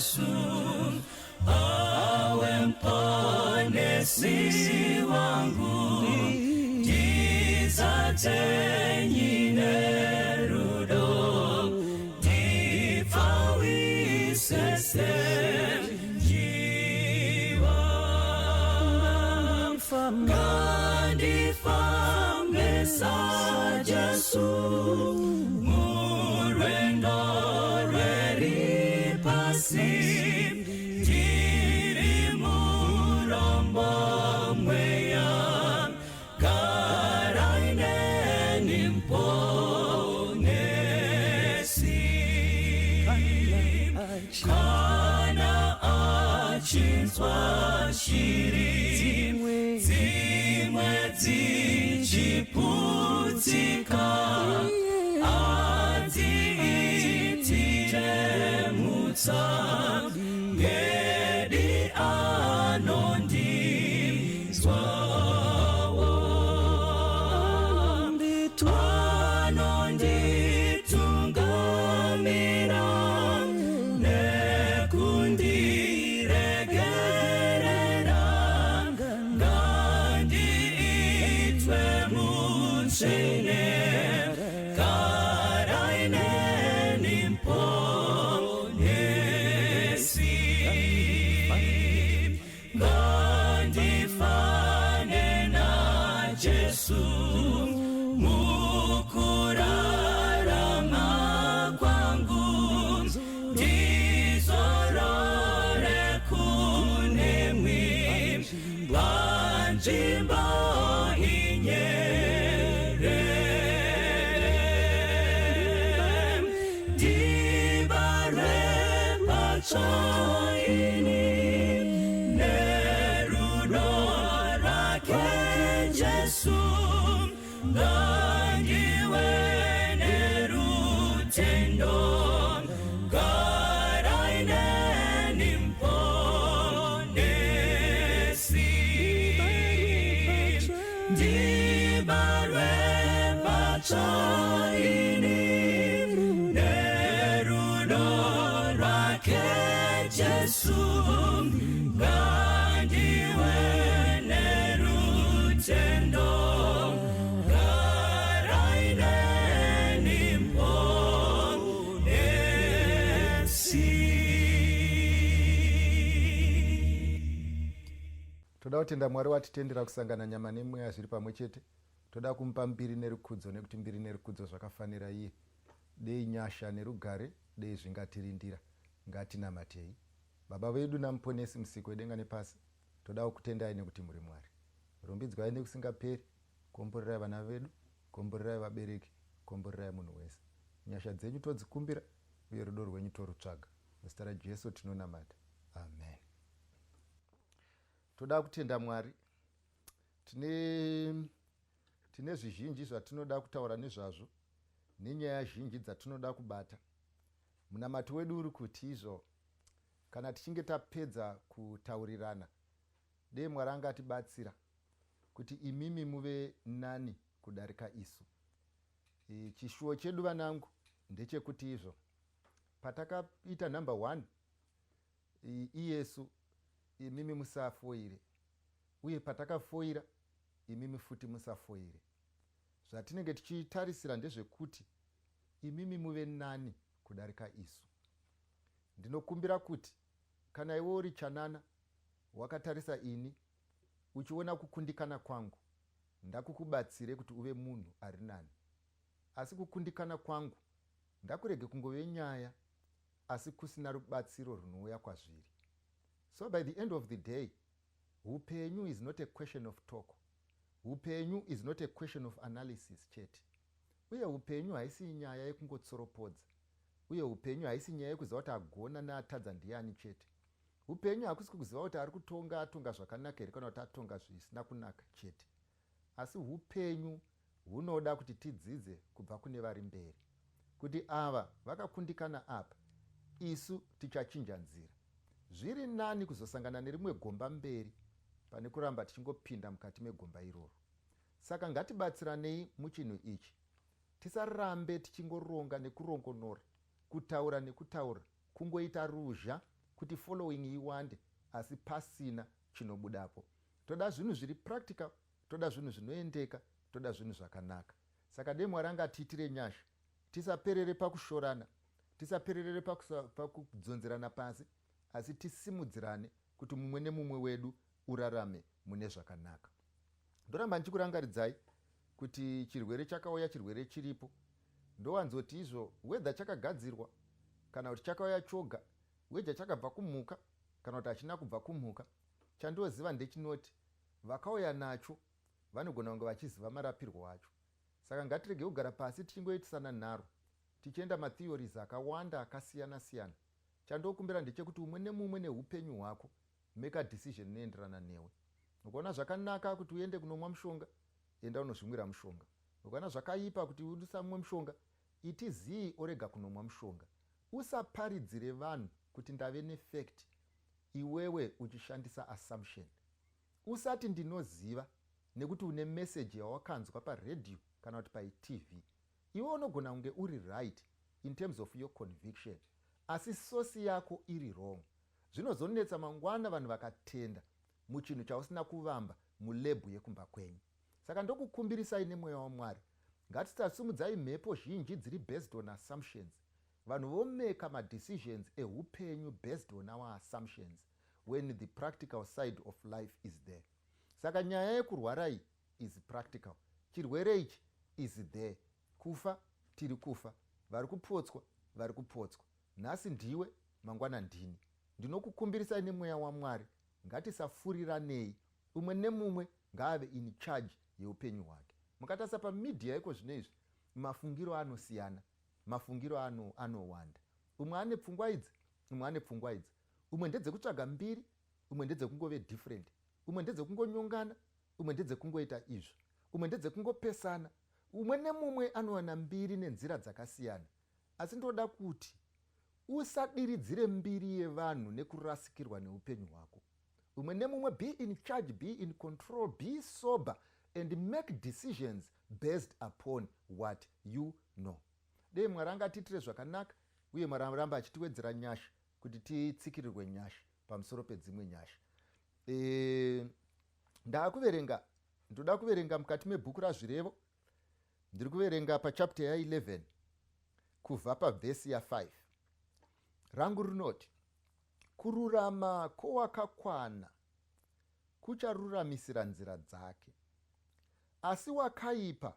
Jesu awe mponesi wangu ndizadzenyi nerudo ndipfawise senjiva. Ngandifambe saJesu murwendo rweripasi, ndiri murombo mweya, garai neni Mponesi. Kana achinzwa shiri dzimwe dzichiputsika, adziitire mutsa, ngedi anondinzwawo, anonditungamira nekundiregerera. Ngandiitwe mutsvene, garai neni Mponesi. Ngandifane naJesu mukurarama kwangu, ndizorore kunemwi panzvimbo inyerere. Ndibarwe patsva ini nerudo rwake Jesu, ngandiwe nerutendo, garai neni Mponesi. Ndibarwe patsva ini nerudo rwake Jesu, ngandiwe nerutendo, garai neni Mponesi. Toda kutenda Mwari watitendera kusangana nyama nemweya zviri pamwe chete. Toda kumupa mbiri nerukudzo, nekuti mbiri nerukudzo zvakafanira iye. Dei nyasha nerugare dei zvingatirindira. Ngatinamatei. Baba vedu naMuponesi, Musiki wedenga nepasi, toda kukutendai nekuti muri Mwari. Rumbidzwai nekusingaperi. Komborerai vana vedu, komborerai vabereki, komborerai munhu wese. Nyasha dzenyu todzikumbira uye rudo rwenyu torutsvaga. Muzita raJesu tinonamata, amen. Toda kutenda Mwari. Tine zvizhinji zvatinoda kutaura nezvazvo nenyaya zhinji dzatinoda kubata. Munamato wedu uri kuti izvo kana tichinge tapedza kutaurirana, dei Mwari angatibatsira kuti imimi muve nani kudarika isu. Chishuwo chedu, vanangu, ndechekuti izvo patakaita number one iyesu, imimi musafoire, uye patakafoira, imimi futi musafoire. Zvatinenge tichitarisira ndezvekuti imimi muve nani kudarika isu. Ndinokumbira kuti kana iwe uri chanana wakatarisa ini uchiona kukundikana kwangu, ndakukubatsire kuti uve munhu ari nani. Asi kukundikana kwangu ndakurege kungove nyaya asi kusina rubatsiro runouya kwazviri. So by the end of the day, upenyu is not a question of talk, upenyu is not a question of analysis chete, uye upenyu haisi nyaya yekungotsoropodza, uye upenyu haisi nyaya yekuziva kuti agona neatadza ndiani chete. Upenyu hakusi kuziva kuti ari kutonga atonga zvakanaka here kana kuti atonga zvisina kunaka chete, asi upenyu hunoda kuti tidzidze kubva kune vari mberi, kuti ava vakakundikana apa, isu tichachinja nzira. Zviri nani kuzosangana nerimwe gomba mberi pane kuramba tichingopinda mukati megomba iroro. Saka ngatibatsiranei muchinhu ichi. Tisarambe tichingoronga nekurongonora, kutaura nekutaura, kungoita ruzha. Kuti following iwande, asi pasina chinobudapo. Toda zvinhu zviri practical, toda zvinhu zvinoendeka, toda zvinhu zvakanaka. Saka dei Mwari angatiitire nyasha, tisaperere pakushorana, tisapererere pakudzonzerana pasi, asi tisimudzirane kuti mumwe nemumwe wedu urarame mune zvakanaka. Ndoramba ndichikurangaridzai kuti chirwere chakauya, chirwere chiripo. Ndowanzoti izvo, whether chakagadzirwa kana kuti chakauya choga, whether chakabva kumhuka kana kuti hachina kubva kumhuka, chandoziva ndechinoti vakauya nacho vanogona kunge vachiziva marapirwo acho. Saka ngatirege kugara pasi tichingoitisana nharo, tichienda matheories akawanda akasiyana siyana. Chandokumbira ndechekuti umwe nemumwe neupenyu hwako, make a decision inoenderana newe. Ukaona zvakanaka kuti uende kunomwa mushonga, enda unozvimwira mushonga. Ukaona zvakaipa kuti usamwe mushonga, iti zii, orega kunomwa mushonga. Usaparidzire vanhu kuti ndave nefact, iwewe uchishandisa assumption. Usati ndinoziva nekuti une meseji yawakanzwa paredhiyo kana kuti paTV. Iwe unogona kunge uri right in terms of your conviction, asi source yako iri wrong. Zvinozonetsa mangwana vanhu vakatenda muchinhu chausina kuvamba mulab yekumba kwenyu. Saka ndokukumbirisai nemweya waMwari, ngatisasumudzai mhepo zhinji dziri based on assumptions. Vanhu vomeka madecisions eupenyu based on our assumptions when the practical side of life is there. Saka nyaya yekurwarai is practical. Chirwere ichi is there. Kufa tiri kufa, vari kupotswa vari kupotswa. Nhasi ndiwe, mangwana ndini. Ndinokukumbirisai nemweya waMwari, ngatisafuriranei. Umwe nemumwe ngaave in charge yeupenyu hwake. Mukatarisa pamedia iko zvino izvi, mafungiro anosiyana, mafungiro anowanda. Umwe ane pfungwa idzi, umwe ane pfungwa idzi. Umwe ndedzekutsvaga mbiri, umwe ndedzekungove different, umwe ndedzekungonyongana, umwe ndedzekungoita izvo, umwe ndedzekungopesana. Umwe nemumwe anowana mbiri nenzira dzakasiyana, asi ndoda kuti usadiridzire mbiri yevanhu nekurasikirwa neupenyu hwako. Umwe nemumwe, be in charge, be in control, be sober and make decisions based upon what you know. Dei Mwari angatiitire zvakanaka, uye Mwari aramba achitiwedzera nyasha kuti titsikirirwe nyasha pamusoro pedzimwe nyasha. Ndaakuverenga, ndoda kuverenga mukati mebhuku raZvirevo. Ndiri kuverenga pachapter ya11 kubva pavhesi ya5. Rangu rinoti, "Kururama kwowakakwana kucharuramisira nzira dzake, asi wakaipa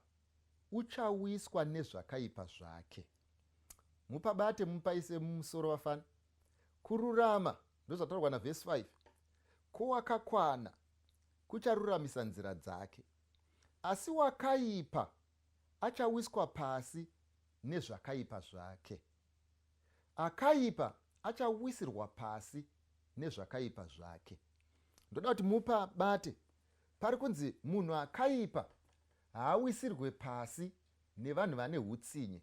uchawiswa nezvakaipa zvake." Mupabate, mupaise mumusoro, vafana. Kururama, ndozvataurwa navhesi 5, kwowakakwana kucharuramisa nzira dzake, asi wakaipa achawiswa pasi nezvakaipa zvake. Akaipa achawisirwa pasi nezvakaipa zvake. Ndoda kuti mupabate pari kunzi munhu akaipa haawisirwe pasi nevanhu vane utsinye,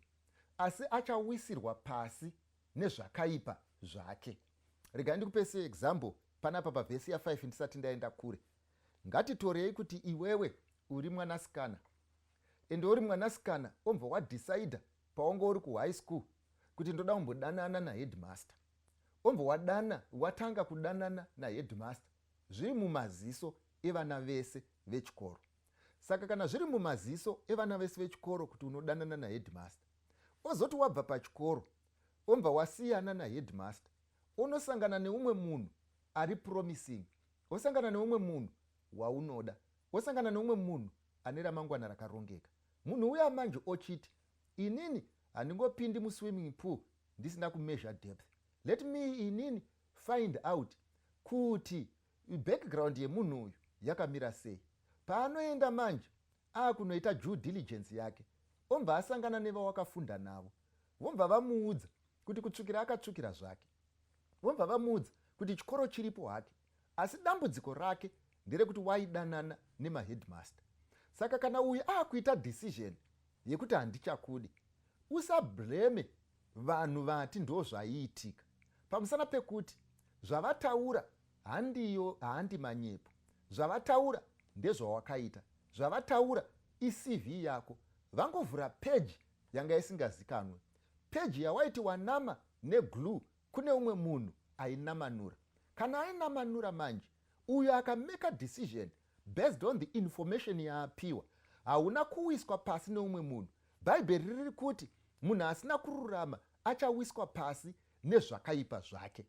asi achawisirwa pasi nezvakaipa zvake. Regai ndikupe seexample panapa pavhesi ya5 ndisati ndaenda kure. Ngatitorei kuti iwewe uri mwanasikana, ende uri mwanasikana obva wadhisaidha pawange uri kuhigh school kuti ndoda kumbodanana naheadmaster. Obva wadana, watanga kudanana naheadmaster zviri mumaziso evana vese vechikoro. Saka kana zviri mumaziso evana vese vechikoro kuti unodanana naheadmaster, ozoti wabva pachikoro, obva wasiyana naheadmaster, unosangana neumwe munhu ari promising, wosangana neumwe munhu waunoda, wosangana neumwe munhu ane ramangwana rakarongeka. Munhu uya manje ochiti, "Inini handingopindi muswimming pool ndisina kumeasure depth. Let me inini find out kuti background yemunhu uyu yakamira sei." Paanoenda manje aakunoita due diligence yake, obva asangana nevawakafunda navo, vobva vamuudza kuti kutsvukira akatsvukira zvake, vobva vamuudza kuti chikoro chiripo hake, asi dambudziko rake nderekuti waidanana nemaheadmaster. Saka kana uyu aakuita decision yekuti handichakudi, usablame vanhu vati ndo zvaiitika, pamusana pekuti zvavataura handiyo, handi manyepo. Zvavataura ndezvawakaita, zvavataura iCV yako. Vangovhura peji yanga isingazikanwe, peji yawaiti wanama neglue kune umwe munhu. Ainamanura. Kana ainamanura manje, uyo akameka decision based on the information yaapiwa. Hauna kuwiswa pasi neumwe munhu. Bhaibheri riri kuti munhu asina kururama achawiswa pasi nezvakaipa zvake.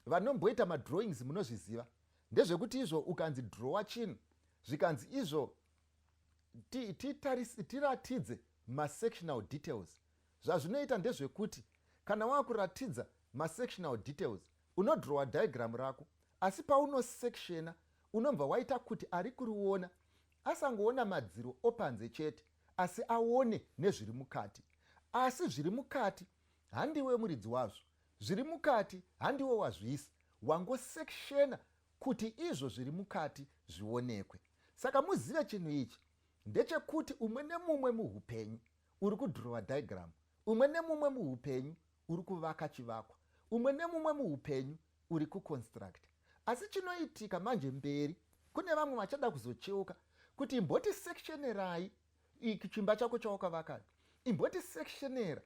Vanomboita madrawings munozviziva, ndezvekuti izvo ukanzi drawa chinhu, zvikanzi izvo tiratidze masectional details, zvazvinoita ndezvekuti kana wakuratidza masectional details, unodrowa diagram rako, asi paunosectiona unobva waita kuti ari kuriona asangoona madziro opanze chete, asi aone nezviri mukati. Asi zviri mukati handiwe muridzi wazvo, zviri mukati handiwe wazviisa, wangosectiona kuti izvo zviri mukati zvionekwe. Saka muzive chinhu ichi ndechekuti umwe nemumwe muupenyu uri kudhirowa diagram, umwe nemumwe muupenyu uri kuvaka chivakwa, umwe nemumwe muupenyu uri kuconstruct. Asi chinoitika manje mberi, kune vamwe vachada kuzocheuka kuti imboti sectionerai chimba chako chawakavaka, imboti sectionera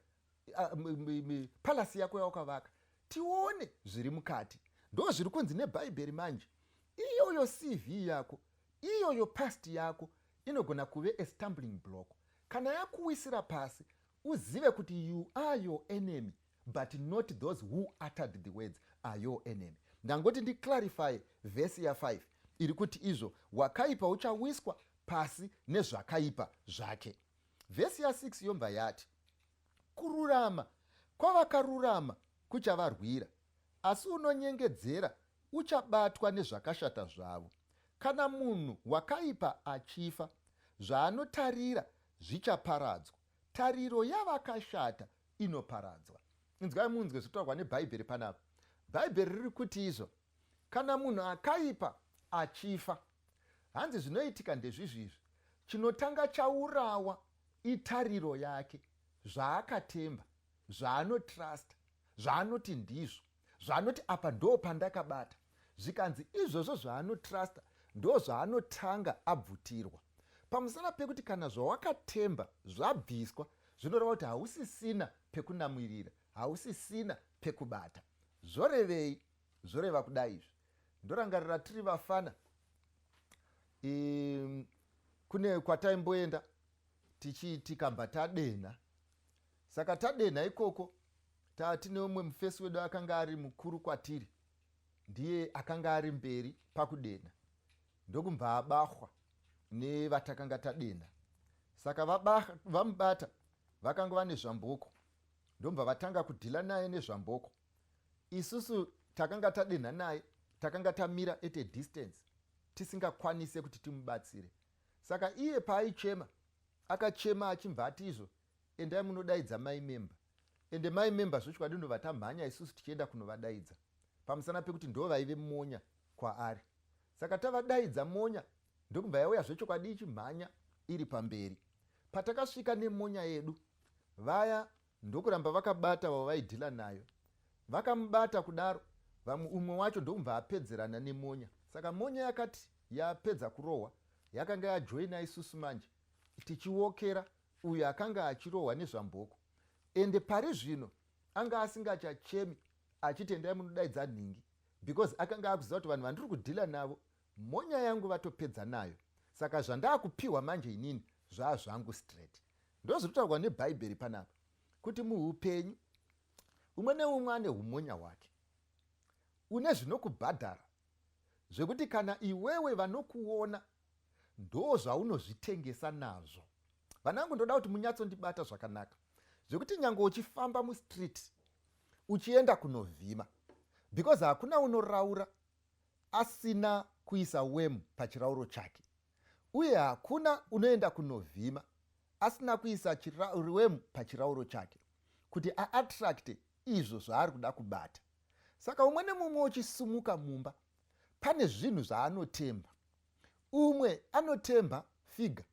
palace yako yawakavaka, tione zviri mukati. Ndo zviri kunzi nebhaibheri manje, iyoyo CV yako, iyoyo past yako inogona kuve a stumbling block. Kana yakuwisira pasi, uzive kuti you are your enemy, but not those who uttered the words are your enemy. Ndangoti ndiclarify vhesi ya5 iri kuti izvo wakaipa uchawiswa pasi nezvakaipa zvake. Vhesi ya6 yobva yati, kururama kwavakarurama kuchavarwira, asi unonyengedzera uchabatwa nezvakashata zvavo. Kana munhu wakaipa achifa, zvaanotarira zvichaparadzwa, tariro yavakashata inoparadzwa. Inzwai munzwe zvitaurwa nebhaibheri panapa. Bhaibheri riri kuti izvo kana munhu akaipa achifa, hanzi zvinoitika ndezvizvizvi: chinotanga chaurawa itariro yake, zvaakatemba, zvaanotrust, zvaanoti ndizvo, zvaanoti apa ndo pandakabata. Zvikanzi izvozvo zvaanotrusta ndo zvaanotanga abvutirwa, pamusana pekuti kana zvawakatemba zvabviswa, zvinoreva kuti hausisina pekunamirira, hausisina pekubata. Zvorevei? Zvoreva kudai izvi: ndorangarira tiri vafana, kune kwataimboenda tikabva tadenha. Saka tadenha ikoko, tatine umwe mufesi wedu akanga ari mukuru kwatiri, ndiye akanga ari mberi pakudenha, ndokubva abahwa nevatakanga tadenha. Saka vamubata, vakanga vane zvamboko, ndobva vatanga kudhila naye nezvamboko. Isusu takanga tadenha naye takanga tamira at a distance, tisingakwanise kuti timubatsire. Saka iye paaichema, akachema achibva ati izvo, "Endai munodaidza mai memba." Ende mai memba zvochokwadi ndobva tamhanya isusu tichienda kunovadaidza, pamusana pekuti ndo vaive monya kwaari. Saka tavadaidza, monya ndokubva yauya zvechokwadi ichimhanya iri pamberi. Patakasvika nemonya yedu, vaya ndokuramba vakabata vavaidhila nayo. Vakamubata kudaro, vamwe umwe wacho ndokubva apedzerana nemonya. Saka monya yakati yapedza kurohwa, yakanga yajoina isusu manje, tichiwokera uyo akanga achirohwa nezvamboko. Ende pari zvino anga asingachachemi achiti, "Endai munodaidza nhingi," because akanga akuziva kuti vanhu vandiri kudhila navo, monya yangu vatopedza nayo, saka zvandaakupiwa manje inini zvaa zvangu straight. Ndo zviri nebhaibheri panapa kuti muupenyu umwe neumwe ane umonya hwake, une zvinokubhadhara zvekuti kana iwewe vanokuona ndo zvaunozvitengesa nazvo. Vanangu, ndoda kuti munyatsondibata zvakanaka, zvekuti nyange uchifamba mustreet uchienda kunovhima, because hakuna unoraura asina kuisa wemu pachirauro chake, uye hakuna unoenda kunovhima asina kuisa wemu pachirauro chake kuti aattracte izvo zvaari kuda kubata. Saka umwe nemumwe uchisumuka mumba, pane zvinhu zvaanotemba. Umwe anotemba figure,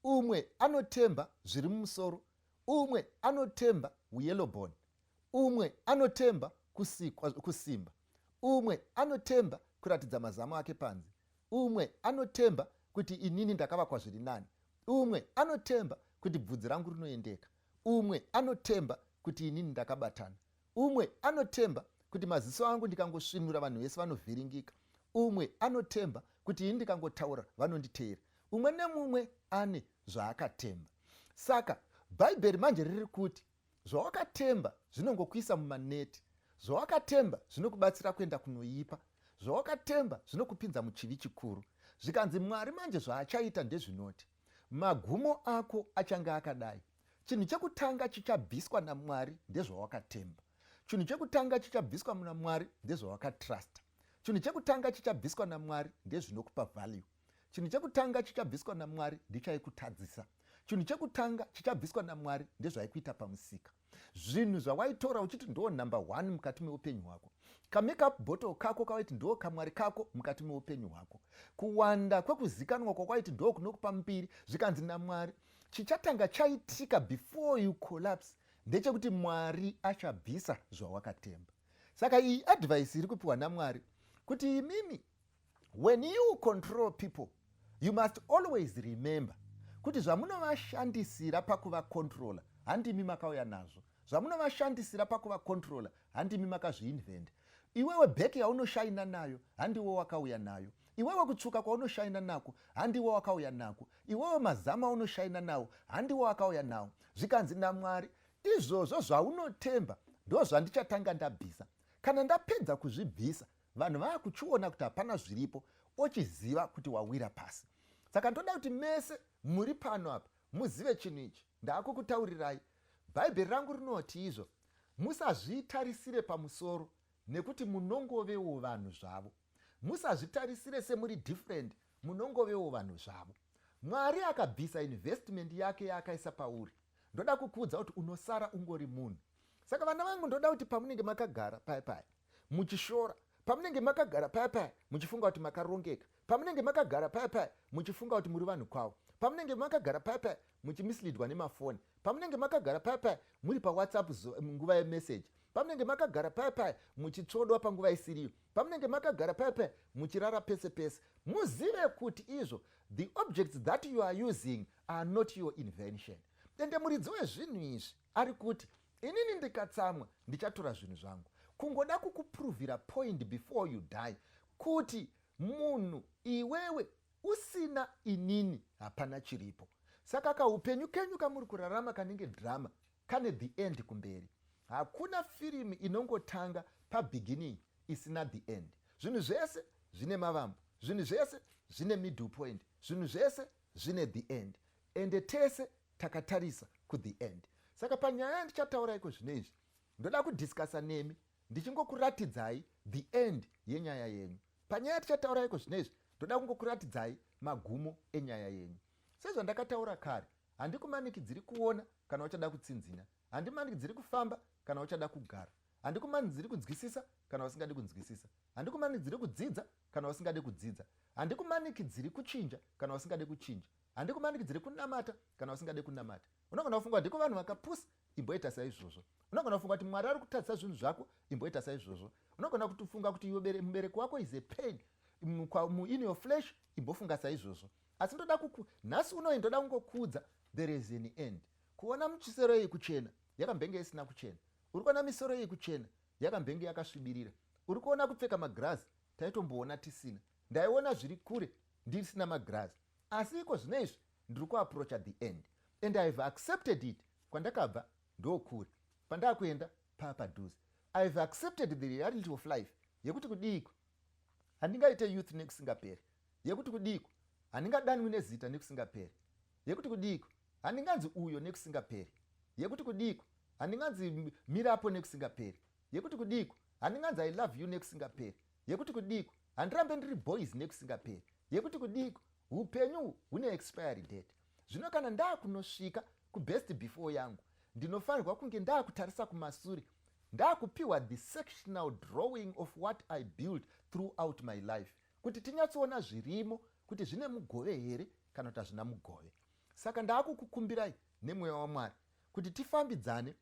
umwe anotemba zviri mumusoro, umwe anotemba yellowbone, umwe anotemba kusimba, umwe anotemba kuratidza mazamu ake panze, umwe anotemba kuti inini ndakavakwa zviri nani, umwe anotemba kuti bvudzi rangu rinoendeka, umwe anotemba kuti inini ndakabatana, umwe anotemba. kuti maziso angu ndikangosvinura vanhu vese vanovhiringika. Umwe anotemba kuti ini ndikangotaura vanonditeera. Umwe nemumwe ane zvaakatemba. Saka Bhaibheri manje riri kuti zvawakatemba zvinongokuisa mumaneti, zvawakatemba zvinokubatsira kuenda kunoipa, zvawakatemba zvinokupinza muchivi chikuru. Zvikanzi Mwari manje zvaachaita ndezvinoti magumo ako achange akadai. Chinhu chekutanga chichabviswa naMwari ndezvawakatemba. Chinhu chekutanga chichabviswa naMwari ndezvawakatrusta. Chinhu chekutanga chichabviswa naMwari ndezvinokupa value. Chinhu chekutanga chichabviswa naMwari ndichaikutadzisa. Chinhu chekutanga chichabviswa naMwari ndezvaikuita pamusika. Zvinhu zvawaitora uchiti ndo number one mukati meupenyu hwako. Kamakeup bottle kako kawaiti ndo kamwari kako mukati meupenyu hwako. Kuwanda kwekuzikanwa kwakwaiti ndo kunokupa mbiri, zvikanzi naMwari chichatanga chaitika before you collapse ndechekuti Mwari achabvisa zvawakatemba. Saka iyi advice iri kupiwa naMwari kuti imimi, when you control people, you must always remember kuti zvamunovashandisira pakuvacontrola handimi makauya nazvo. Zvamunovashandisira pakuvacontrola handimi makazviinventa. Iwewe bheki yaunoshaina nayo handiwe wakauya nayo. Iwewe kutsvuka kwaunoshaina nako handiwe wakauya nako. Iwewe mazama aunoshaina nawo handiwe wakauya nawo. Zvikanzi naMwari, izvozvo zvaunotemba ndo zvandichatanga ndabvisa. Kana ndapedza kuzvibvisa, vanhu vaakuchiona kuti hapana zviripo, ochiziva kuti wawira pasi. Saka ndoda kuti mese muri pano apa muzive chinhu ichi. Ndaakukutaurirai, Bhaibheri rangu rinoti izvo musazvitarisire pamusoro nekuti munongovewo vanhu zvavo. Musazvitarisire semuri different, munongovewo vanhu zvavo. Mwari akabvisa investment yake yaakaisa pauri, ndoda kukuudza kuti unosara ungori munhu. Saka vana vangu, ndoda kuti pamunenge makagara paya paya muchishora, pamunenge makagara paya paya muchifunga kuti makarongeka, pamunenge makagara paya paya muchifunga kuti muri vanhu kwavo, pamunenge makagara paya paya muchimisleadwa nemafoni, pamunenge makagara paya paya muri paWhatsApp nguva yemeseji, pamunenge makagara paya paya muchitsvodwa panguva isiriyo, pamunenge makagara paya paya muchirara pese pese, muzive kuti izvo the objects that you are using are not your invention. Ende muridzi wezvinhu izvi ari kuti inini ndikatsamwa ndichatora zvinhu zvangu. Kungoda kukupruvhira point before you die kuti munhu iwewe usina inini hapana chiripo. Saka kaupenyu kenyu kamuri kurarama kanenge drama kane the end kumberi. Hakuna firimu inongotanga pabeginning isina the end. Zvinhu zvese zvine mavambo, zvinhu zvese zvine middle point, zvinhu zvese zvine the end, ende tese takatarisa kuthe end. Saka panyaya yandichataura iko zvino izvi, ndoda kudiscussa nemi ndichingokuratidzai the end yenyaya yenyu. Panyaya yatichataura iko zvino izvi, ndoda kungokuratidzai magumo enyaya yenyu. Sezvandakataura kare, handikumanikidziri kuona kana uchada kutsinzina, handimanikidziri kufamba kana uchada kugara, handikumanikidziri kunzwisisa kana usingadi kunzwisisa, handikumanikidziri kudzidza kana usingadi kudzidza, handikumanikidziri kuchinja kana usingadi kuchinja, handikumanikidziri kunamata kana usingadi kunamata. Unogona kufunga kuti ndiko vanhu vakapusa, imboita saizvozvo. Unogona kufunga kuti Mwari ari kutadzisa zvinhu zvako, imboita saizvozvo. Unogona kutofunga kuti iwe mubereki wako is a pain in your flesh, imbofunga saizvozvo. Asi ndoda kuku nhasi unoi ndoda kungokuudza, there is an end. Kuona misoro iyi kuchena, yakambenge isina kuchena. Uri kuona misoro iyi kuchena, yakambenge yakasvibirira. Uri kuona kupfeka magirazi, taitomboona tisina. Ndaiona zviri kure ndisina magirazi, asi iko zvino izvi ndiri kuapproacha the end and I have accepted it. Kwandakabva ndokure, pandakuenda paapadhuze. I have accepted the reality of life yekuti kudiiko handingaite youth nekusingaperi, yekuti kudiiko handingadanwi nezita nekusingaperi, yekuti kudiiko handinganzi uyo nekusingaperi, yekuti kudiiko handinganzi mirapo nekusingaperi, yekuti kudiiko handinganzi I love you nekusingaperi, yekuti kudiiko handirambe ndiri boys nekusingaperi, yekuti kudiiko upenyu hune expiry date. Zvino kana ndaakunosvika kubest before yangu, ndinofanirwa kunge ndaakutarisa kumasure, ndaakupiwa the sectional drawing of what I built throughout my life, kuti tinyatsoona zvirimo kuti zvine mugove here kana kuti hazvina mugove. Saka ndaakukukumbirai nemweya waMwari kuti tifambidzane,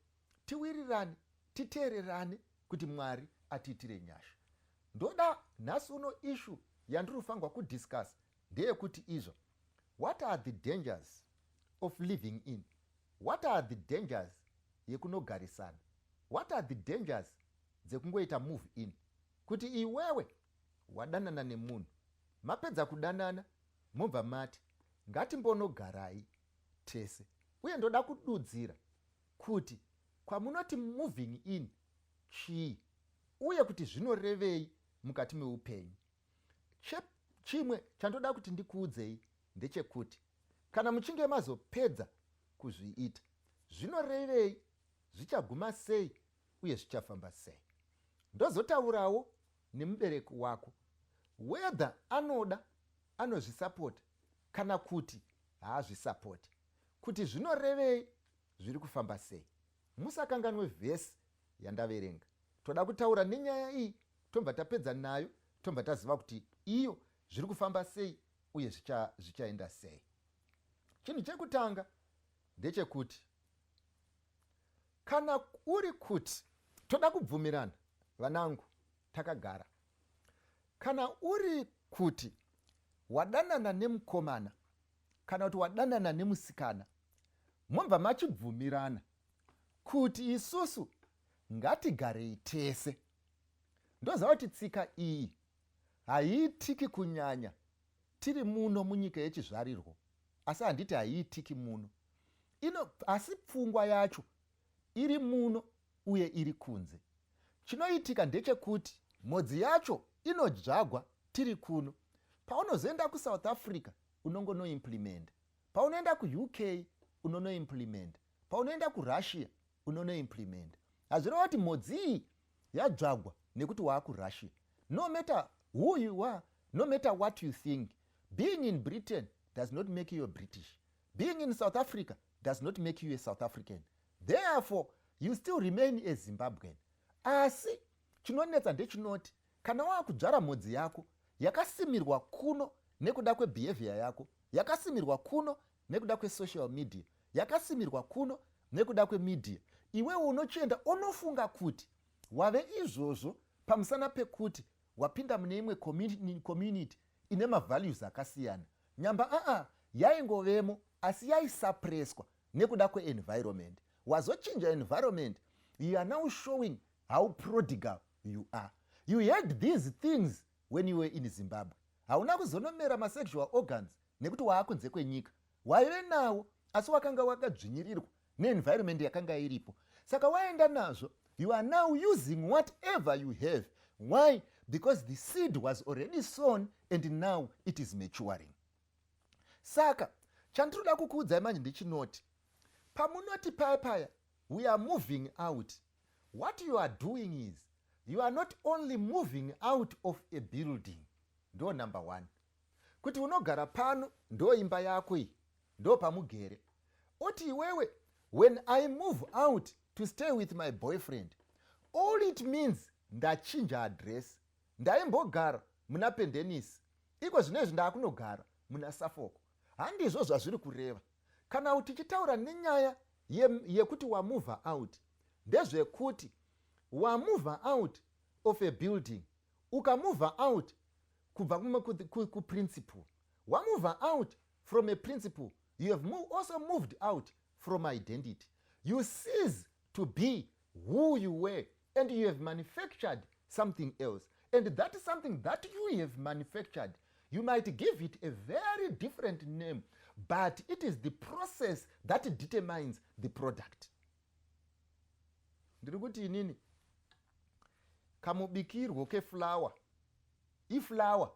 tiwirirane, titeererane, kuti Mwari atiitire nyasha. Ndoda nhasi uno issue yandiri kufanirwa kudiscuss ndeyekuti izvo what are the dangers of living in, what are the dangers yekunogarisana, what are the dangers. Dzekungoita move in, kuti iwewe wadanana nemunhu, mapedza kudanana, mobva mati ngatimbonogarai tese. Uye ndoda kududzira kuti kwamunoti moving in chii uye kuti zvinorevei mukati meupenyu. Chimwe chandoda kuti ndikuudzei ndechekuti kana muchinge mazopedza kuzviita, zvinorevei, zvichaguma sei uye zvichafamba sei. Ndozotaurawo nemubereki wako, whether anoda, anozvisapota kana kuti haazvisapoti, kuti zvinorevei, zviri kufamba sei. Musakanganwe vhesi yandaverenga. Toda kutaura nenyaya iyi, tobva tapedza nayo, tobva taziva kuti iyo zviri kufamba sei uye zvichaenda sei. Chinhu chekutanga ndechekuti kana uri kuti toda kubvumirana, vanangu takagara, kana uri kuti wadanana nemukomana kana kuti wadanana nemusikana, mobva machibvumirana kuti isusu ngatigarei tese. Ndoziva kuti tsika iyi haiitiki kunyanya tiri muno munyika yechizvarirwo, asi handiti haiitiki muno ino, asi pfungwa yacho iri muno uye iri kunze. Chinoitika ndechekuti mhodzi yacho inodzvagwa tiri kuno. Paunozoenda kuSouth Africa unongonoimplementa, paunoenda kuUK unonoimplementa, paunoenda kuRussia unonoimplementa. Hazvireva kuti mhodzi iyi yadzvagwa nekuti waakuRussia. No matter who you are, no matter what you think, being in Britain does not make you a British, being in South Africa does not make you a South African. Therefore you still remain a Zimbabwean. Asi chinonetsa ndechinoti kana waakudzvara mhodzi yako yakasimirwa kuno nekuda kwebehavior yako, yakasimirwa kuno nekuda kwesocial media, yakasimirwa kuno nekuda kwemedia, iwewe unochienda unofunga kuti wave izvozvo pamusana pekuti wapinda mune imwe community ine mavalues akasiyana. Nyamba aa yaingovemo, asi yaisuppresswa nekuda kweenvironment. Wazochinja environment, you are now showing how prodigal you are. You had these things when you were in Zimbabwe. Hauna kuzonomera masexual organs nekuti waakunze kwenyika. Waive nawo, asi wakanga wakadzvinyirirwa neenvironment yakanga iripo. Saka waenda nazvo, you are now using whatever you have. Why? Because the seed was already sown and now it is maturing. Saka chandinoda kukuudzai manje ndechinoti pamunoti paya paya "We are moving out," what you are doing is you are not only moving out of a building. Ndo number one, kuti unogara pano, ndo imba yako iyi, ndo pamugere. Oti iwewe, "When I move out to stay with my boyfriend," all it means ndachinja address. Ndaimbogara muna Pendenisi, iko zvinezvi ndaakunogara muna Safoko. Handizvo zvazviri kureva. Kana tichitaura nenyaya yekuti wamove out, ndezvekuti wamove out of a building, ukamove out kubva kuprinciple, wamove out from a principle, you have also moved out from identity. You cease to be who you were and you have manufactured something else. And that is something that you have manufactured. You might give it a very different name, but it is the process that determines the product. Ndiri kuti inini kamubikirwo keflour iflour,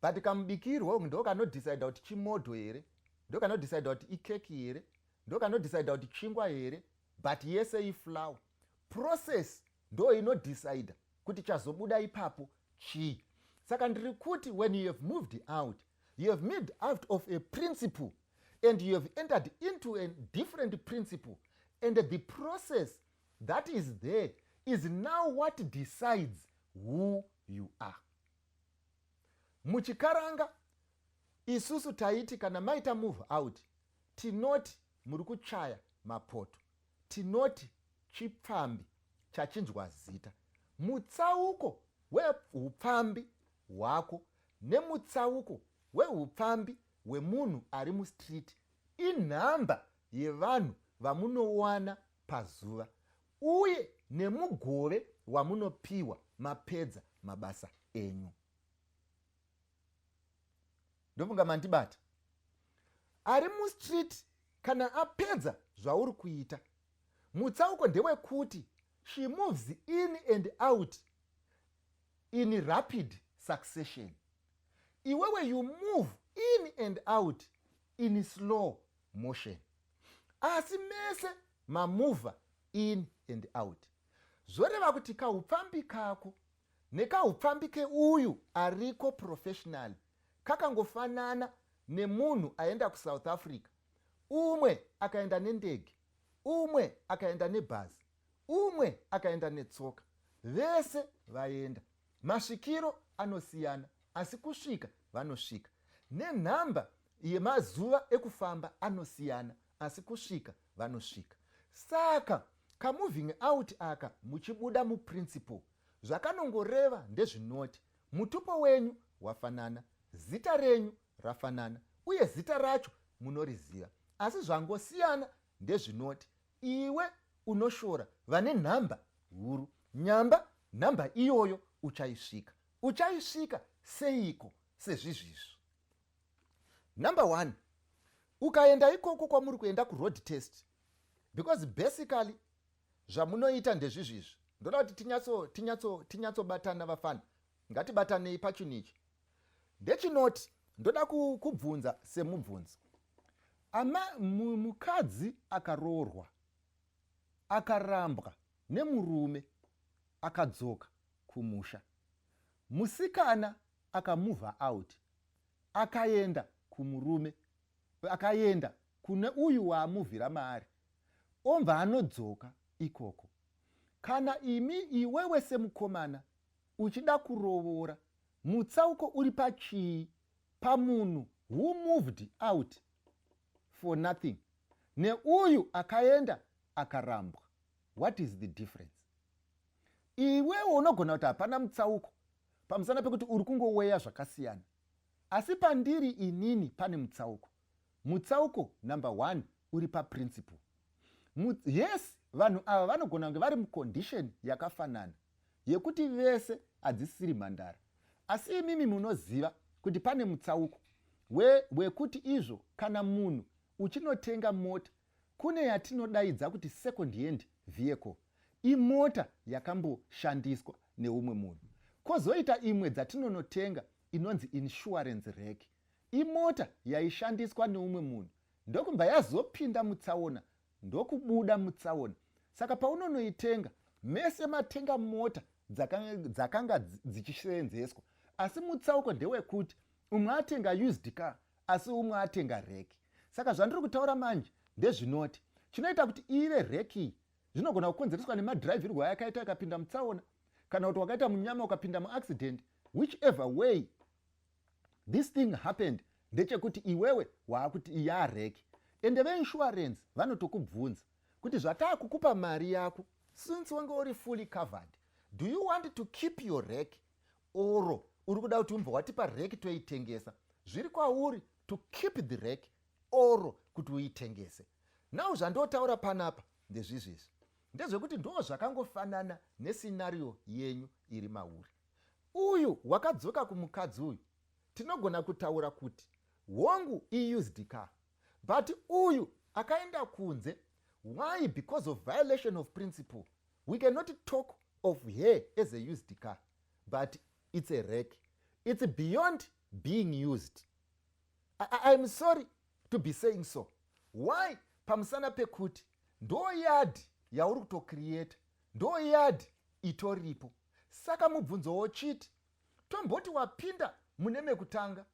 but kamubikirwo ndo kanodecida kuti chimodho here, ndo kanodecida kuti ikeki here, ndo kanodecida kuti chingwa here, but yese iflour. Process ndo inodecida kuti chazobuda ipapo chii. Saka ndiri kuti when you have moved out, you have moved out of a principle and you have entered into a different principle, and the process that is there is now what decides who you are. Muchikaranga isusu taiti kana maita move out, tinoti muri kuchaya mapoto, tinoti chipfambi chachinjwa zita. Mutsauko weupfambi hwako nemutsauko weupfambi hwemunhu ari mustreet inhamba yevanhu vamunowana pazuva. Uye Nemugove wamunopiwa mapedza mabasa enyu. Ndofunga mandibata. Ari mustreet kana apedza zvauri kuita, mutsauko ndewekuti she moves in and out in rapid succession. Iwewe, you move in and out in slow motion, asi mese mamuvha in and out. Zvoreva kuti kaupfambi kako nekaupfambi keuyu ariko professional kakangofanana nemunhu aenda kuSouth Africa. Umwe akaenda nendege, umwe akaenda nebhazi, umwe akaenda netsoka. Vese vaenda, masvikiro anosiyana, asi kusvika vanosvika. Nenhamba yemazuva ekufamba anosiyana, asi kusvika vanosvika. Saka kamoving out aka muchibuda muprinciple, zvakanongoreva ndezvinoti mutupo wenyu wafanana, zita renyu rafanana, uye zita racho munoriziva, asi zvangosiyana ndezvinoti iwe unoshora vane nhamba huru. Nyamba nhamba iyoyo uchaisvika. Uchaisvika seiko? Sezvizvizvi. Number one, ukaenda ikoko kwamuri kuenda kuroad test, because basically zvamunoita ndezvizvizvi. Ndoda kuti tinyatsobatana vafana, ngatibatanei pachinhu ichi. Ndechinoti ndoda kubvunza semubvunzo. Ama mukadzi akaroorwa, akarambwa nemurume, akadzoka kumusha, musikana akamuvha out, akaenda kumurume, akaenda kune uyu waamuvhira maari, omva anodzoka ikoko. Kana imi, iwewe semukomana uchida kurovora, mutsauko uri pachii pamunhu who moved out for nothing neuyu akaenda akarambwa? What is the difference? Iwewe unogona kuti hapana mutsauko pamusana pekuti uri kungoweya zvakasiyana, asi pandiri inini pane mutsauko. Mutsauko number one uri paprinciple. Yes, vanhu ava vanogona kunge vari mucondition yakafanana yekuti vese hadzisiri mhandara, asi imimi munoziva kuti pane mutsauko wekuti izvo kana munhu uchinotenga mota, kune yatinodaidza kuti second hand vehicle, imota yakamboshandiswa neumwe munhu, kwozoita imwe dzatinonotenga inonzi insurance wreck, imota yaishandiswa neumwe munhu, ndokubva yazopinda mutsaona, ndokubuda mutsaona. Saka paunonoitenga, mese matenga mota dzakanga dzichisenzeswa, asi mutsauko ndewekuti umwe atenga used car, asi umwe atenga wreck. Saka zvandiri kutaura manje ndezvinoti chinoita kuti ive wreck iyi zvinogona kukonzereswa nemadhiraivhirwo ayakaita akapinda mutsaona, kana kuti wakaita munyama ukapinda muaccident. Whichever way this thing happened, ndechekuti iwewe waakuti yawreck. Ende veinsurance vanotokubvunza kuti zvataakukupa mari yako, since wange uri fully covered, do you want to keep your wreck or uri kuda kuti umbva watipa wreck toitengesa? Zviri kwauri to keep the wreck or kuti uitengese. Now zvandotaura panapa ndezvizvizvi, ndezvekuti ndo zvakangofanana nescenario yenyu iri mauri. Uyu wakadzoka kumukadzi uyu, tinogona kutaura kuti hongu, iused car, but uyu akaenda kunze, why? Because of violation of principle, we cannot talk of her as a used car, but it's a wreck. It's beyond being used. I'm sorry to be saying so. Why? Pamusana pekuti ndo yadhi yauri kutocreata, ndo yadhi itoripo. Saka mubvunzo wochiti, tomboti wapinda mune mekutanga,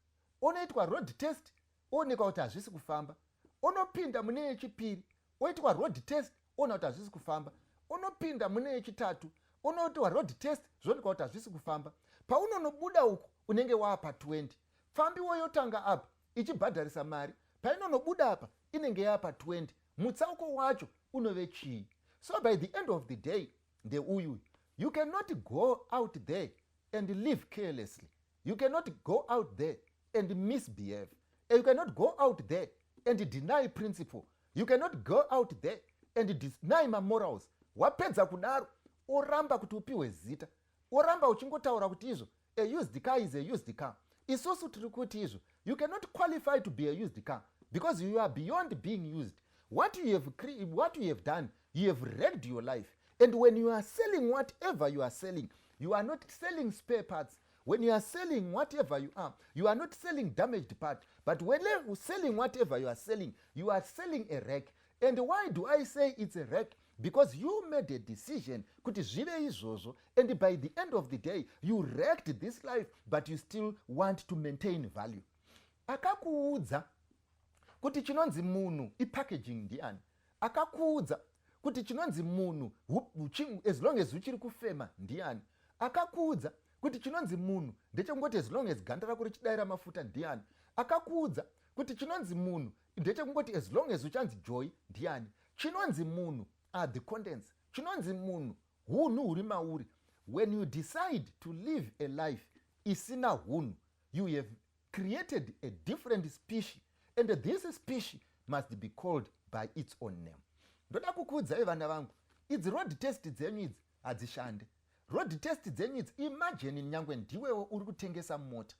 onoitwa road test, oonekwa kuti hazvisi kufamba. Onopinda mune yechipiri, oitwa road test, oona kuti hazvisi kufamba. Onopinda mune yechitatu, onoitwa road test, zvoonekwa kuti hazvisi kufamba. Paunonobuda uku unenge waapa 20. Pfambiwo yotanga apa ichibhadharisa mari, painonobuda apa inenge yaapa 20. Mutsauko wacho unove chii? So by the end of the day ndeuyu: you cannot go out there and live carelessly. You cannot go out there and misbehave. You cannot go out there and deny principle. You cannot go out there and deny mamorals. Wapedza kudaro. Oramba kuti upiwe zita, oramba uchingotaura kuti izvo a used car is a used car. Isusu tiri kuti izvo you cannot qualify to be a used car because you are beyond being used. What you have done, you have wrecked your life. And when you are selling whatever you are selling, you are not selling spare parts. When you are selling whatever you are, you are not selling damaged part, but when you selling whatever you are selling, you are selling a wreck. And why do I say it's a wreck? Because you made a decision kuti zvive izvozvo, and by the end of the day you wrecked this life, but you still want to maintain value. Akakuudza kuti chinonzi munhu ipackaging ndiani? Akakuudza kuti chinonzi munhu as long as uchiri kufema ndiani? Akakuudza kuti chinonzi munhu ndechekungoti as long as ganda rako richidayira mafuta ndiani? Akakuudza kuti chinonzi munhu ndechekungoti as long as uchanzi Joy ndiani? Chinonzi munhu are the contents. Chinonzi munhu hunhu huri mauri. When you decide to live a life isina hunhu, you have created a different species, and this species must be called by its own name. Ndoda kukuudzai, vana vangu, idzi road test dzenyu idzi hadzishande. Road test dzenyu idzi, imagine nyangwe ndiwewo uri kutengesa mota,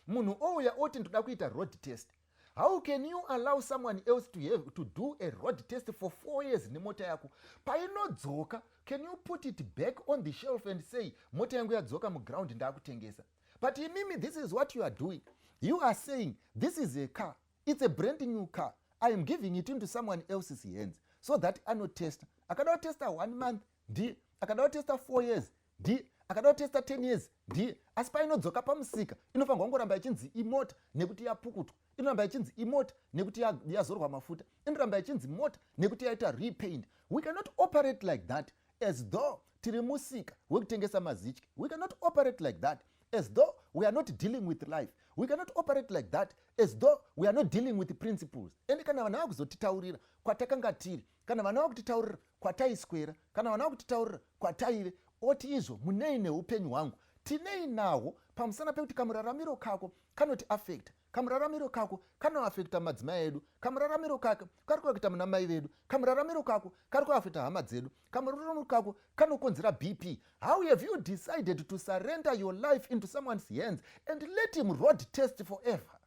munhu ouya oti, "Ndoda kuita road test." How can you allow someone else to do a road test for 4 years nemota yako? Painodzoka, can you put it back on the shelf and say, "Mota yangu yadzoka muground, ndaakutengesa"? But imimi, this is what you are doing. You are saying, "This is a car, it's a brand new car. I am giving it into someone else's hands so that anotesta." Akada kutesta one month ndiye, akada kutesta 4 years ndiye, akada kutesta 10 years ndiye, asi painodzoka pamusika inofanirwa kungoramba ichinzi imota nekuti yapukutwa, inoramba ichinzi imota nekuti yazorwa mafuta, inoramba ichinzi mota nekuti yaita repaint. We cannot operate like that, as though tiri musika wekutengesa mazitye. We cannot operate like that, as though we are not dealing with life. We cannot operate like that, as though we are not dealing with principles. Ende kana vanhu vakuzotitaurira kwatakanga tiri, kana vana vakutitaurira kwataiswera, kana vana vakutitaurira kwataive, oti izvo munei neupenyu hwangu? Tinei nahwo, pamusana pekuti kamuraramiro kako kanoti affecta, kamuraramiro kako kanoaffecta madzimai edu, kamuraramiro kako kari kuaffecta muna mai vedu, kamuraramiro kako kari kuaffecta hama dzedu, kamuraramiro kako kanokonzera BP. How have you decided to surrender your life into someone's hands and let him road test forever?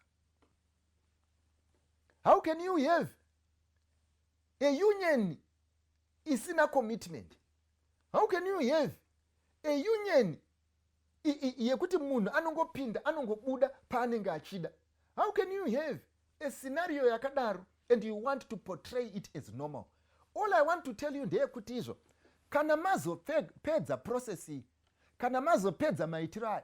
How can you have a union isina commitment? How can you have a union yekuti munhu anongopinda, anongobuda paanenge achida? How can you have a scenario yakadaro and you want to portray it as normal? All I want to tell you ndeyekuti izvo kana mazopedza process iyi, kana mazopedza maitiro aya,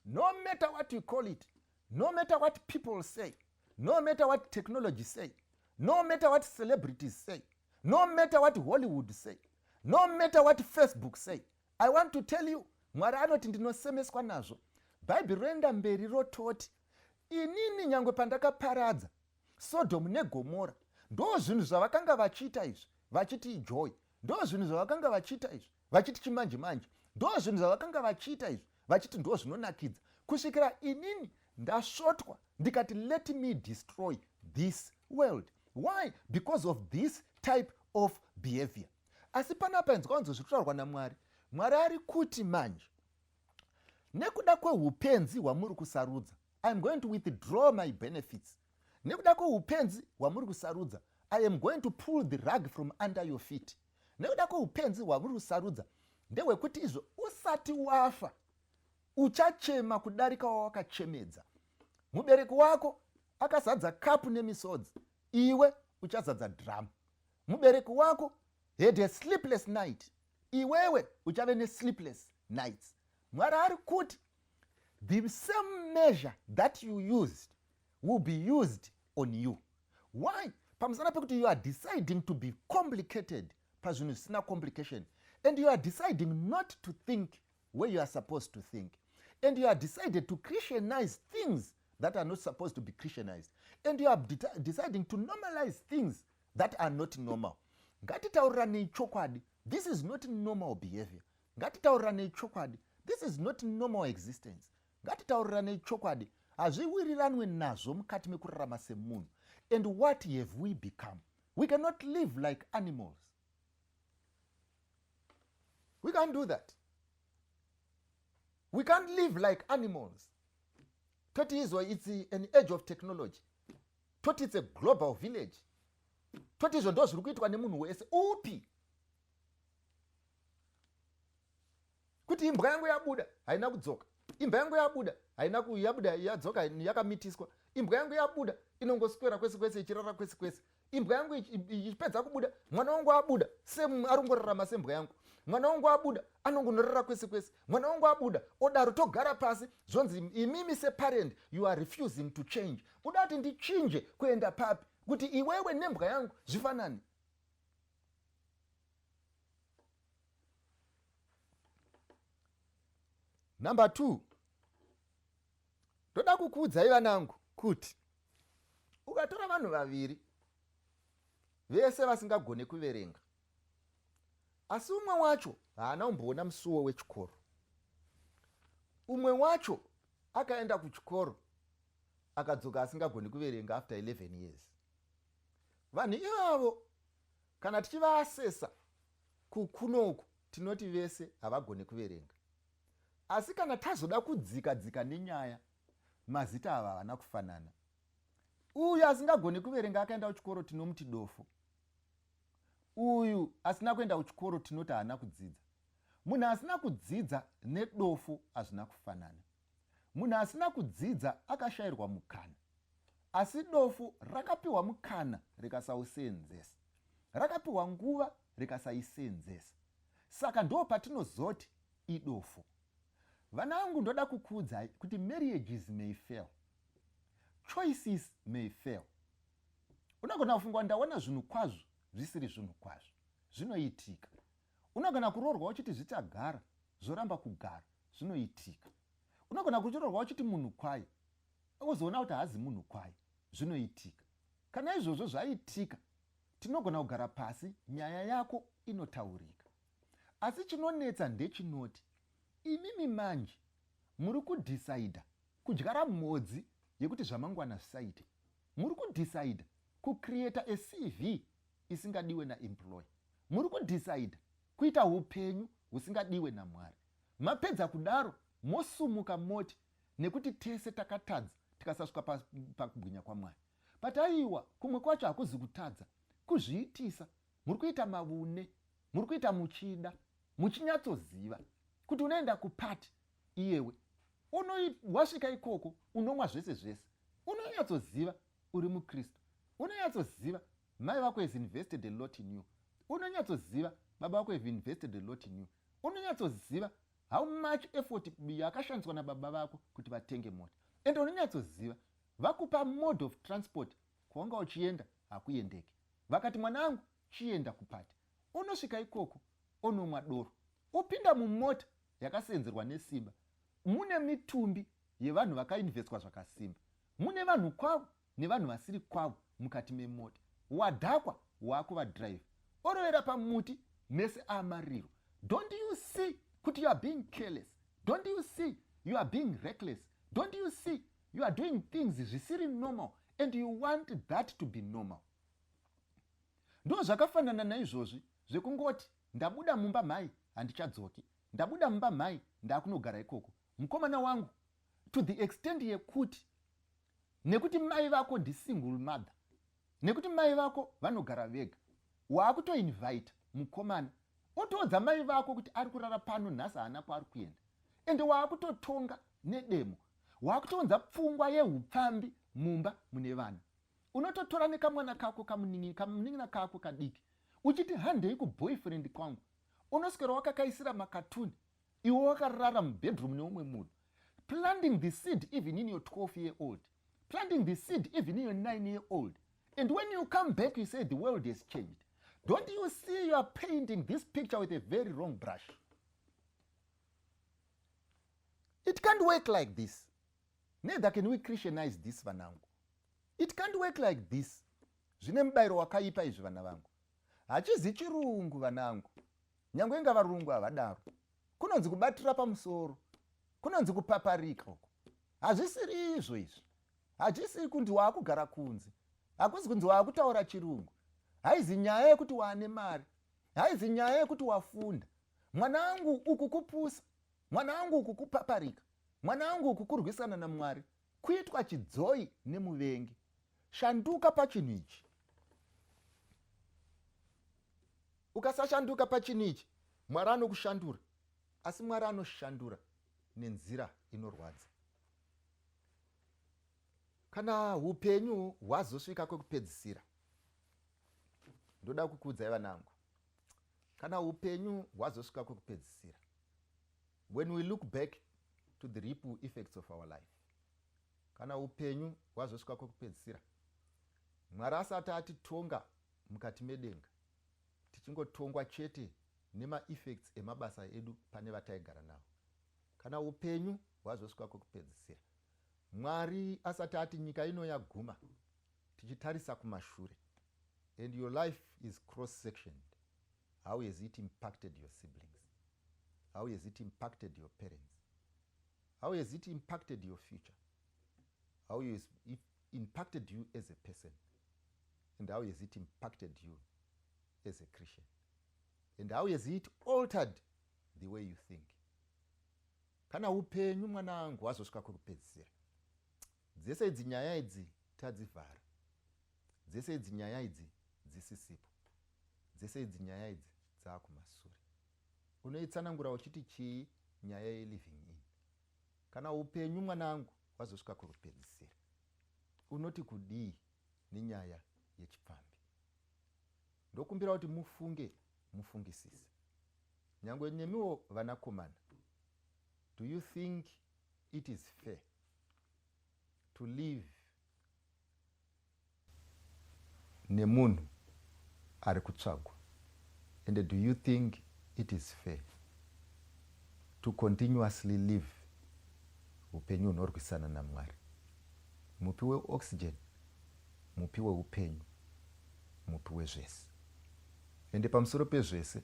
no matter what you call it, no matter what people say, no matter what technology say, no matter what celebrities say, no matter what Hollywood say, no matter what Facebook say, I want to tell you, Mwari anoti, "Ndinosemeswa nazvo." Bhaibheri roenda mberi rototi, "Inini nyange pandakaparadza Sodhomu neGomora, ndo zvinhu zvavakanga vachiita izvi vachiti ijoy, ndo zvinhu zvavakanga vachiita izvi vachiti chimanje manje, ndo zvinhu zvavakanga vachiita izvi vachiti ndo zvinonakidza, kusvikira inini ndasvotwa ndikati, 'Let me destroy this world.'" Why? Because of this type of behavior. Asi panapa inzwa zviri kutaurwa naMwari. Mwari ari kuti manje, nekuda kweupenzi hwamuri kusarudza, I am going to withdraw my benefits. Nekuda kweupenzi hwamuri kusarudza, I am going to pull the rug from under your feet. Nekuda kweupenzi hwamuri kusarudza, ndehwekuti izvo usati wafa uchachema kudarika wawakachemedza. Mubereki wako akazadza kapu nemisodzi, iwe uchazadza dhiramu. Mubereki wako had a sleepless night, iwewe uchave nesleepless nights. Mwari ari kuti the same measure that you used will be used on you. Why? Pamusana pekuti you are deciding to be complicated pazvinhu zvisina complication, and you are deciding not to think where you are supposed to think, and you are decided to Christianize things that are not supposed to be Christianized, and you are deciding to normalize things that are not normal. Ngatitauriranei chokwadi, this is not normal behavior. Ngatitauriranei chokwadi, this is not normal existence. Ngatitauriranei chokwadi, hazviwiriranwe nazvo mukati mekurarama semunhu. And what have we become? We cannot live like animals. We can't do that. We can't live like animals. Toti izvo it's an age of technology. Toti it's a global village. Toti izvo ndo zviri kuitwa nemunhu wese upi. Kuti imbwa yangu yabuda haina kudzoka. Imbwa yangu yabuda haina yabuda yadzoka yakamitiswa. Imbwa yangu yabuda inongoswera kwese kwese ichirara kwese kwese. Imbwa yangu ichipedza kubuda, mwana wangu abuda same arongorarama sembwa yangu. Mwana wangu abuda anongonorara kwese kwese. Mwana wangu abuda odaro, togara pasi zvonzi imimi separent you are refusing to change. Uda kuti ndichinje kuenda papi kuti iwewe nembwa yangu zvifanane? Number 2, ndoda kukuudzai vanangu kuti ukatora vanhu vaviri vese vasingagone kuverenga, asi umwe wacho haana kumboona musuwo wechikoro, umwe wacho akaenda kuchikoro akadzoka asingagoni kuverenga after 11 years. Vanhu ivavo kana tichivaasesa kukunoku tinoti vese havagoni kuverenga, asi kana tazoda kudzika dzika nenyaya, mazita ava havana kufanana. Uyu asingagoni kuverenga akaenda kuchikoro tinomuti dofo, uyu asina kuenda kuchikoro tinoti haana kudzidza. Munhu asina kudzidza nedofo hazvina kufanana. Munhu asina kudzidza akashayirwa mukana, asi dofo rakapiwa mukana rikasauseenzesa, rakapiwa nguva rikasaiseenzesa. Saka ndo patinozoti idofo. Vana vangu, ndoda kukuudzai kuti marriages may fail, choices may fail. Unogona kufunga ndaona zvinhu kwazvo zvisiri zvinhu kwazvo, zvinoitika. Unogona kuroorwa uchiti zvichagara, zvoramba kugara, zvinoitika. Unogona kuchiroorwa uchiti munhu kwaye, wozoona kuti haazi munhu kwaye, zvinoitika. Kana izvozvo zvaitika, tinogona kugara pasi, nyaya yako inotaurika. Asi chinonetsa ndechinoti imimi manje muri kudhisaidha kudyara mhodzi yekuti zvamangwana zvisaite. Muri kudhisaidha kucreata a CV isingadiwe naemployer. Muri kudhisaidha kuita upenyu husingadiwe naMwari. Mapedza kudaro mosumuka moti nekuti tese takatadza tikasasvika pakubwinya kwaMwari. But aiwa, kumwe kwacho hakuzi kutadza, kuzviitisa. Muri kuita mavune, muri kuita muchida, muchinyatsoziva kuti unoenda kupati iyewe wasvika ikoko unomwa zvese zvese. Unonyatsoziva uri muKristu, unonyatsoziva mai vako has invested a lot in you, unonyatsoziva baba vako have invested a lot in you, unonyatsoziva how much effort yakashandiswa nababa vako kuti vatenge mota, and unonyatsoziva vakupa mode of transport kwawanga uchienda hakuendeki. Vakati mwanangu chienda kupati, unosvika ikoko onomwa doro, opinda mumota yakasenzerwa nesimba, mune mitumbi yevanhu vakainvestwa zvakasimba, mune vanhu kwavo nevanhu vasiri kwavo mukati memota, wadhakwa waakuvadrive, orovera pamuti mese amariro. Don't you see kuti you are being careless? Don't you see you are being reckless? Don't you see you are doing things zvisiri normal and you want that to be normal? Ndo zvakafanana naizvozvi zvekungoti ndabuda mumba mhai handichadzoki, ndabuda mumba mhai ndakunogara ikoko mukomana wangu, to the extent yekuti nekuti mai vako ndisingle mother, nekuti mai vako vanogara vega, waakutoinvita mukomana otoudza mai vako kuti ari kurara pano nhasi, haana kwaari kuenda, ende waakutotonga nedemo, waakutounza pfungwa yeupfambi mumba mune vana. Unototora nekamwana kako kamunin'ina kako kadiki uchiti handei kuboyfriend kwangu, unoswera wakakaisira makatuni iwe wakarara mubedroom neumwe munhu, planting the seed even in your 12 year old, planting the seed even in your 9 year old. And when you come back you say the world has changed. Don't you see you are painting this picture with a very wrong brush? It can't work like this. Neither can we Christianize this, vanangu. It can't work like this. Zvine mubayiro wakaipa izvi, vana vangu. Hachizi chirungu, vanangu. Nyange inga varungu havadaro. Kunonzi kubatira pamusoro, kunonzi kupaparika uko. Hazvisiri izvo izvi. Hachisi kunzi waakugara kunze, hakuzi kunzi waakutaura chirungu. Haizi nyaya yekuti waane mari, haizi nyaya yekuti wafunda. Mwanangu, uku kupusa. Mwanangu, uku kupaparika. Mwanangu, uku kurwisana naMwari, kuitwa chidzoi nemuvengi. Shanduka pachinhu ichi. Ukasashanduka pachinhu ichi, Mwari anokushandura, asi Mwari anoshandura nenzira inorwadza. Kana upenyu hwazosvika kwekupedzisira, ndoda kukuudzai vanangu, kana upenyu hwazosvika kwekupedzisira, when we look back to the ripple effects of our life, kana upenyu hwazosvika kwekupedzisira, Mwari asati atitonga mukati medenga, tichingotongwa chete nemaeffects emabasa edu pane vataigara navo, kana upenyu hwazosvika kwekupedzisira, Mwari asati ati nyika ino yaguma, tichitarisa kumashure, and your life is cross sectioned, how has it impacted your siblings? How has it impacted your parents? How has it impacted your future? How has it impacted you as a person? And how has it impacted you as a Christian? And how has it altered the way you think? Kana upenyu, mwanangu, hwazosvika kwekupedzisira, dzese idzi nyaya idzi tadzivhara, dzese idzi nyaya idzi dzisisipo, dzese idzi nyaya idzi dzaakumasure, unoitsanangura uchiti chii nyaya yeliving in? Kana upenyu, mwanangu, hwazosvika kwekupedzisira, unoti kudii nenyaya yechipfambi? Ndokumbira kuti mufunge, mufungisise. Nyange nemiwo vanakomana, do you think it is fair to live nemunhu ari kutsvagwa? And do you think it is fair to continuously live upenyu hunorwisana naMwari, mupi weoxygen, mupi weupenyu, mupi wezvese? Ende pamusoro pezvese,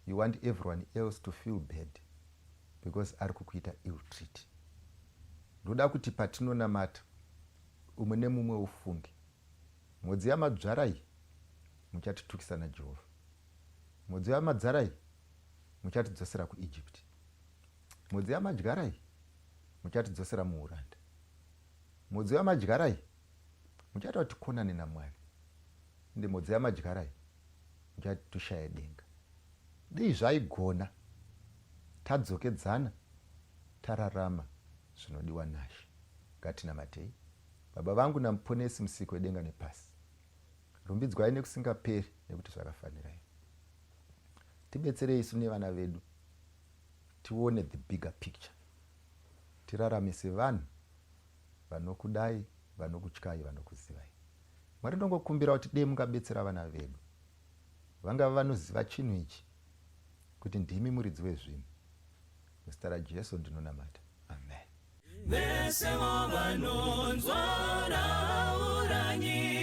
you want everyone else to feel bad because ari kukuita ill treat. Ndoda kuti patinonamata, umwe nemumwe ufunge mhodzi yamadzvarai, muchatitukisa naJehovha. Mhodzi yamadzarai, muchatidzosera kuEgypt. Mhodzi yamadyarai, muchatidzosera muuranda. Mhodzi yamadyarai, muchaita kuti tikonane naMwari. Ende mhodzi yamadyarai, muchati tushaye denga. Dei zvaigona tadzokedzana, tararama zvinodiwa naShe. Ngatinamatei. Baba vangu naMuponesi, Musiki wedenga nepasi, rumbidzwai nekusingaperi, nekuti zvakafanirai. Tibetserei isu nevana vedu tione the bigger picture, tirarame sevanhu vanokudai, vanokutyai, vanokuzivai. Mwari, ndongokumbira kuti dei mungabetsera vana vedu, vangava vanoziva chinhu ichi, kuti ndimi muridzi wezvinhu. Muzita raJesu ndinonamata, amen. Vese vanonzwa, rauranyi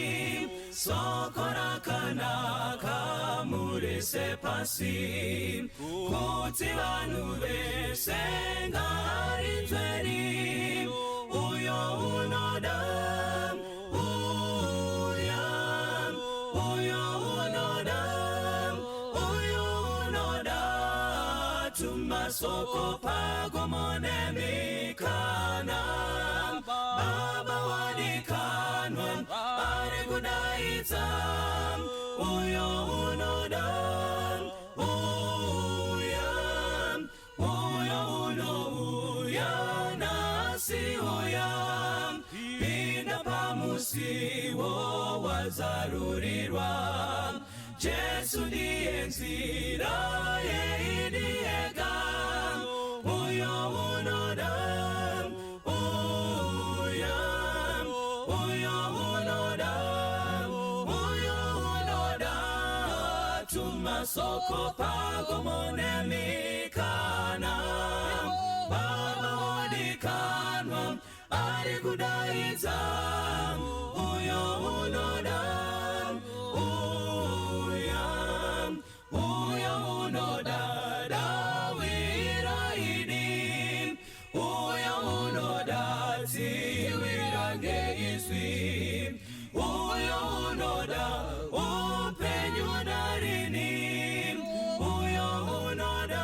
soko rakanaka murise pasi, kuti vanhu vese ngarinzweri. Uyo unoda, uya. Uyo unoda, uyo unoda, tumasoko pagomo nemikana. Baba wadikanwa ari kudaidza, uyo unoda, uya. Uyo unouya nhasi, uya. Pinda pamusiwo wazarurirwa. Jesu ndiye nzira yeidiyega. Uyo unoda, uya. Uyo unoda, uyo unoda, tumasoko pagomo nemikana. Baba wadikanwa ari kudaidza, uyo unoda, uya. Uyo unoda, dawira ini. Uyo unoda, tsiwira ngeizwi. Uyo unoda upenyu narini, uyo unoda.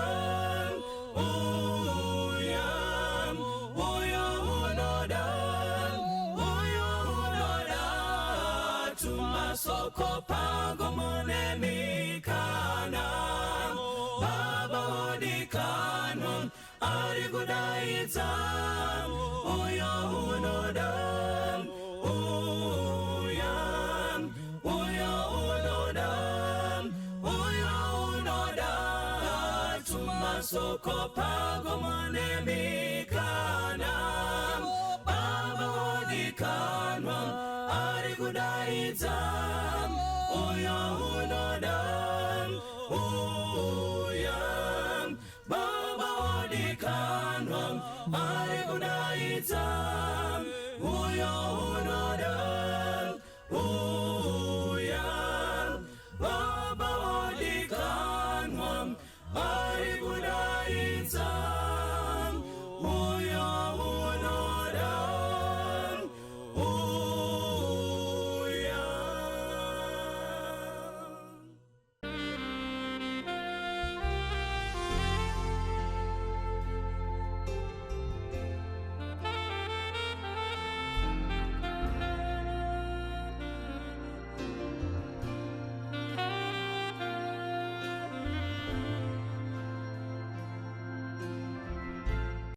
Masoko pangu mune mikana. Baba wodikanwa ari kudaidza, uyo unoda uya, uyo unoda, uyo unoda. Tumasoko pangu mune mikana. Baba wodikanwa ari kudaidza, uyo